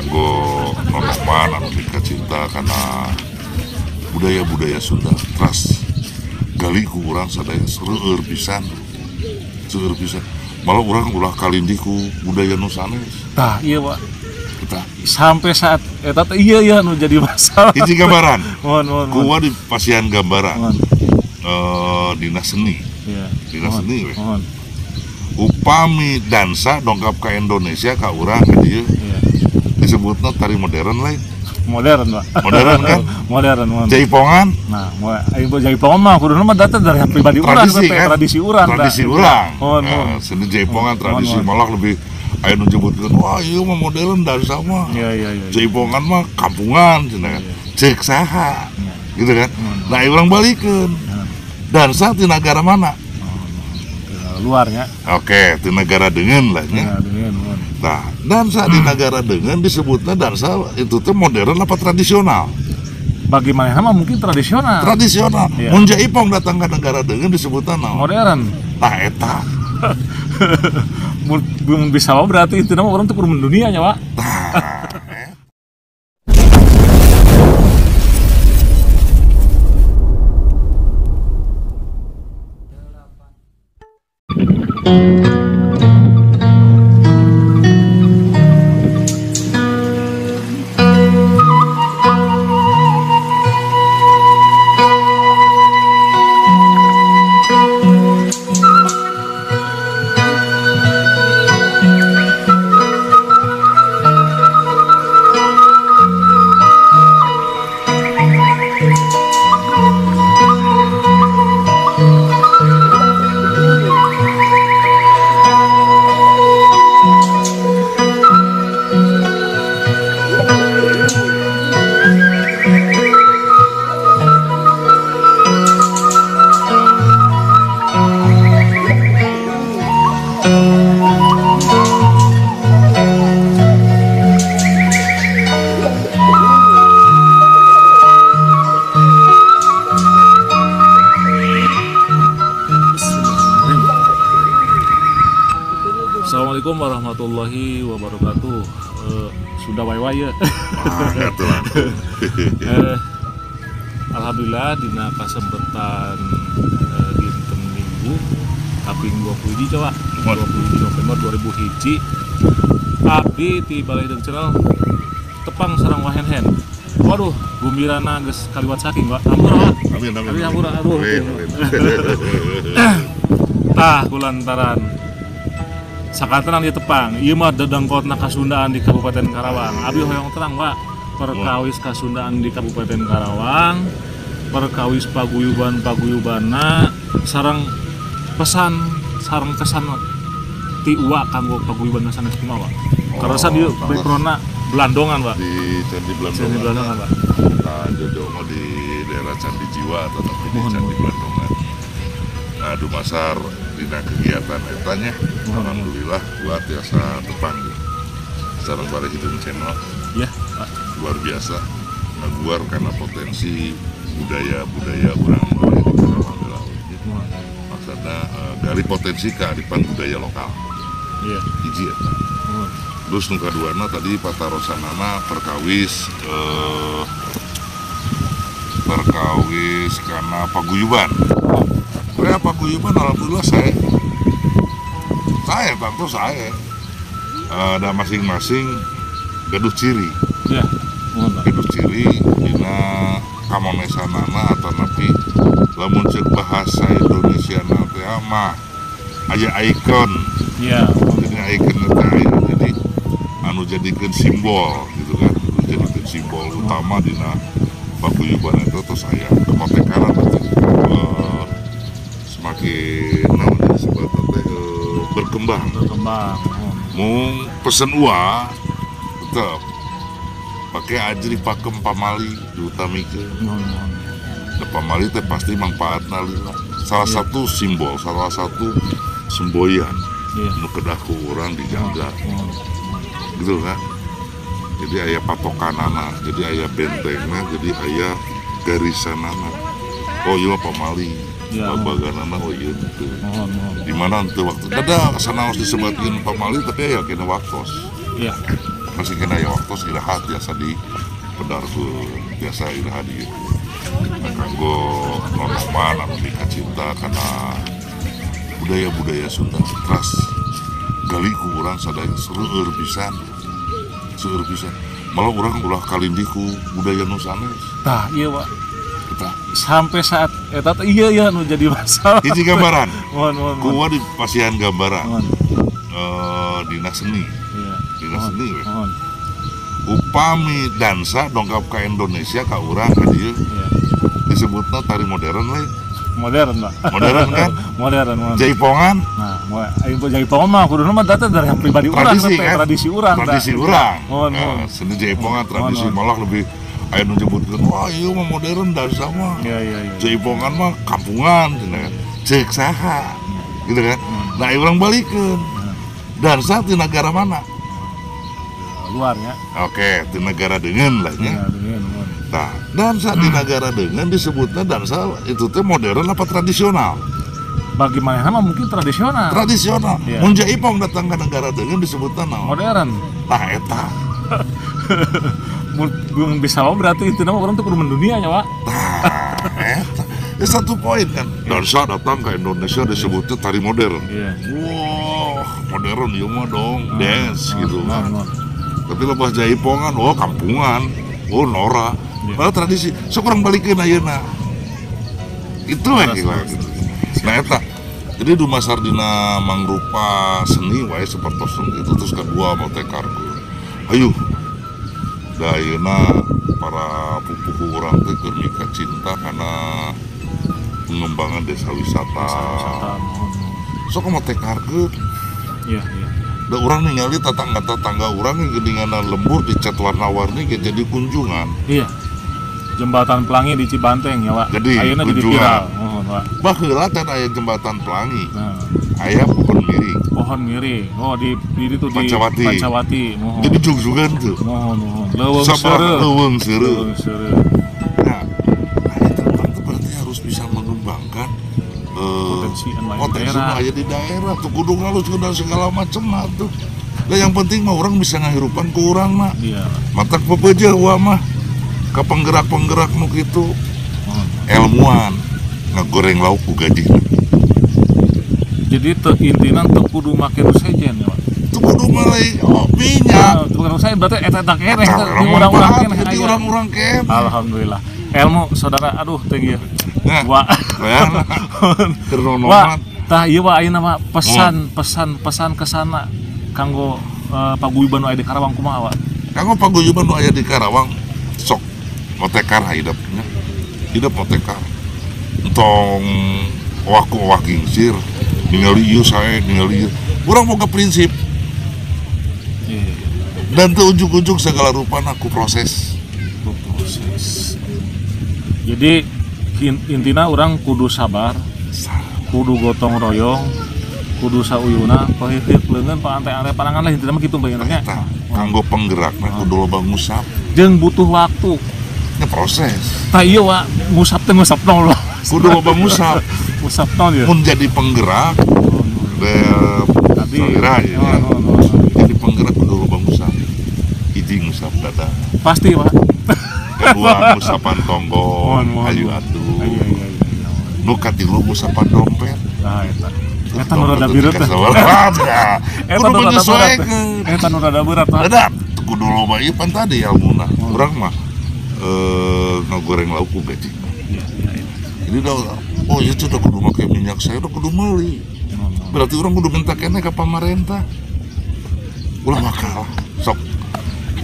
Kanggo nonoman anu cinta karena budaya-budaya Sunda teras gali ku urang sadaya seueur pisan. Seueur pisan. Malah urang ulah kalindih ku budaya nu sanes. Tah, iya, Pak. Tah. Sampai saat eta teh iya iya nu jadi masalah. Hiji gambaran. Mohon. Kuwa di pasihan gambaran. Dinas seni. Iya. Dinas seni we. Mohon. Upami dansa dongkap ka Indonesia ka urang ka dieu. Iya. Disebutna tari modern lain. Modern, Pak. Modern kan? Modern, mohon. Jaipongan? Nah, ibu jaipongan mah kuduna mah data dari pribadi urang, tradisi, kan? Tradisi urang. Tradisi urang. Mohon, mohon. Seni jaipongan tradisi mohon. Malah lebih aya nu nyebutkeun, wah ieu mah modern dansa mah. Iya. Jaipongan mah kampungan cenah kan. Cek saha. Iya. Gitu kan? Mohon. Nah, urang balikeun. Dansa di negara mana? Luarnya. Oke, di negara deungeun lah nya. Nah, dansa di negara deungeun disebutnya dansa itu tuh modern apa tradisional? Bagi manehna mah mungkin tradisional. Tradisional. Iya. Mun jaipong datang ke negara deungeun disebutnya naon? Modern. Nah, eta. Mun bisa mah berarti itu nama orang tuh kudu mendunia nya, Pak. Nah. Assalamualaikum warahmatullahi wabarakatuh. Sudah wae-wae ya. Alhamdulillah dina kasempatan dinten Minggu kaping 20 coba 20 November 2001 abdi ti Balai Hideung Channel tepang sareng Wahenhen. Waduh, gumbirana geus kaliwat saking, Pak. Ampura, Pak. Amin. Ampura, aduh. Tah kulantaran sakantenan di tepang, ieu mah dedengkotna Kasundaan di Kabupaten Karawang. Abi hoyong terang, Pak, perkawis Kasundaan di Kabupaten Karawang, perkawis paguyuban-paguyubanna sareng pesan sareng kesan ti uwa kanggo paguyuban sanes kumaha, Pak. Karena di backgroundna Blandongan, Pak. Di Candi Blandongan. Candi Blandongan, Pak. Nah, jojo mah di daerah Candi Jiwa tetapi di Candi Blandongan. Nah, dumasar dina kegiatan etanya, alhamdulillah gua tiasa tepang sareng Balai Hideung Channel. Ya, Pak. Luar biasa ngaguar karena potensi budaya-budaya urang di Karawang ya. Maksudna gali potensi kearifan budaya lokal. Iya. Hiji eta. Terus nu kaduana tadi patarosanana perkawis perkawis karena paguyuban. Saya paguyuban alhamdulillah saya tentu saya ada masing-masing gaduh ciri. Ya. Gaduh ciri dina kamonesanana atau nepi lamun ceuk bahasa Indonesia na teh mah aya ikon. Iya. Jadi ikon teh aya jadi anu jadikeun simbol gitu kan. Anu jadikeun simbol utama dina paguyuban eta terus aya kemontekaran semakin namanya disebutna teh berkembang. Berkembang. Mung pesen ua tetep pakai ajri pakem pamali diutamikeun. Nah, pamali teh pasti manfaatna lila. Salah satu simbol, salah satu semboyan nu kedah ku urang dijaga. Gitu kan. Jadi aya patokanana, jadi aya bentengna, jadi aya garisanana. Oh iya pamali. Ya, babaganana oh iya gitu. Di mana untuk waktu ada sanaos disebatkeun pamali tapi aya kena waktos. Iya. Masih kena aya waktu iraha biasa di pedarkeun, biasa iraha di nah, kanggo nonoman anu mikacinta kana budaya-budaya Sunda teras gali ku urang sadaya seueur pisan. Seueur pisan. Malah urang ulah kalindih ku budaya nu sanes. Tah, iya, Pak. Eta Sampai saat eta teh iya iya nu jadi masalah. Hiji gambaran. Mohon mohon. Ku Mohon. di pasihan gambaran. Mohon. Dina seni. Iya. Dina Mohon. seni we. Mohon. Upami dansa dongkap ka Indonesia ka urang ka dieu Iya. disebutna tari modern we. Modern, Pak. Modern kan? Modern, mohon. Jaipongan Nah, mau aing jaipongan mah kuduna mah data dari yang pribadi urang tradisi teh, kan? Tradisi urang tah. Tradisi urang. Mohon, Nah, mohon. seni jaipongan tradisi Mohon, mohon. malah lebih aya nu nyebutkeun wah ieu mah modern dansa mah. Iya, iya, iya. Jaipongan mah kampungan cenah kan. Ceuk saha gitu kan. Nah, ieu urang balikeun. Dansa di negara mana? Luar ya. Oke, di negara deungeun lah nya. Iya, deungeun, mohon. Nah, dansa di negara deungeun disebutnya dansa itu teh modern apa tradisional? Bagi manehna mah mungkin tradisional. Tradisional. Iya. Mun jaipong datang ke negara deungeun disebutna naon? Modern. Tah eta. Mun bisa mah berarti itu nama orang tuh kudu mendunia nya, Pak. Tah eta. Ya satu poin kan. Dansa datang ke Indonesia disebutnya tari modern. Iya. Wah, modern ieu mah dong, dance gitu kan. Mohon, mohon. Tapi lepas jaipongan, oh kampungan, oh norak. Iya. Padahal tradisi, sok urang balikeun ayeuna. Itu lah gila gitu. Nah eta. Jadi dumasar dina mangrupa seni wae sapertos itu terus kedua motekarkeun. Hayuh. Da ayeuna para pupuhu urang teh keur mikacinta kana pengembangan desa wisata. Wisata, mohon, mohon. Sok motekarkeun. Iya, iya. Da urang ningali tetangga-tetangga urang geuningan lembur dicat warna-warni ge jadi kunjungan. Iya. Jembatan Pelangi di Cibanteng ya, Pak. Jadi, ayeuna jadi kunjungan. viral. Mohon, Pak. Baheula can aya jembatan Pelangi, Nah, aya pohon miring. pohon miring. Oh, di itu di Pancawati. Pancawati. Mohon. Jadi jugjugan tuh. Mohon, mohon. Leuweung Sabaraha seureuh. leuweung seureuh. Leuweung seureuh. Nah, nah itu urang tuh berarti harus bisa mengembangkan Potensi anu aya di potensi daerah. nu aya di daerah tuh kudu ngaluskeun dan segala macam mah tuh. Lah yang penting mah orang bisa ngahirupan ku urang mah. Iya. Matak pepeujeuh wa mah ka penggerak-penggerak nu kitu Mohon. ilmuwan ngagoreng lauk ku gaji. Jadi teu intina teu kudu make nu sejen ya, Pak. Teu kudu meuli oh, minyak. Nah, bukan saya berarti eta eta keneh Eta eta di urang-urang keneh jadi aya. urang-urang keneh. Alhamdulillah. Ilmu saudara aduh teh ieu. Nah, Wa. bayangna. Keur Wa, nonoman. tah ieu wa ayeuna mah pesan pesan pesan ke sana kanggo paguyuban nu aya di Karawang kumaha, Wa? Kanggo paguyuban nu aya di Karawang sok motekar hidupnya. Hidup motekar. Entong owah ku owah gingsir ningali ieu sae ningali ieu. Urang boga prinsip Iya, iya, iya. dan teu ujug-ujug segala rupana ku proses. Ku proses. Jadi intina urang kudu sabar, kudu gotong royong, kudu sauyuna, paheuheuk leungeun paante-ante panangan lah intina mah kitu bae nya. Eta kanggo penggerakna kudu loba ngusap. Jeung butuh waktu. Nya proses. Tah ieu wa ngusap teh ngusap nol. Kudu loba ngusap. Ngusap nol ya. Mun jadi penggerak Tadi. salira ya. Oh, oh, oh. Jadi penggerak kudu loba ngusap. Hiji ngusap dada. Pasti, Pak. Kedua ngusapan tonggo, Mohon, mohon, ayu mohon. atuh. Iya, iya, iya. Nu katilu ngusapan dompet. Nah, eta. Eta nu rada berat teh. Eta Eta kudu nu rada berat. menyesuaikan. Eta nu rada berat, Pak. Ada kudu loba ieu pan tadi ilmuna. Urang mah ngagoreng lauk ku gaji. Iya, iya, iya. Jadi dah oh ieu teh udah kudu make minyak saya udah kudu meuli. Mohon, mohon. Berarti urang kudu minta keneh ka pamarentah. Ulah bakal sok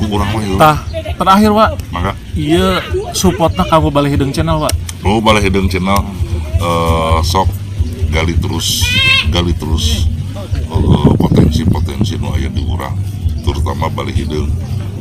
ku urang mah ieu. Tah, terakhir, Pak. Mangga. Ieu supportna kanggo Balai Hideung Channel, Pak. Oh, Balai Hideung Channel sok gali terus potensi-potensi nu aya di urang, terutama Balai Hideung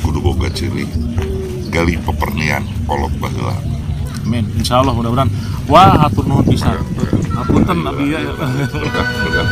kudu boga ciri gali pepernian kolot baheula. Amin. Insyaallah mudah-mudahan. Wah, hatur nuhun pisan. Hapunten abdi ya. Berkah, berkah.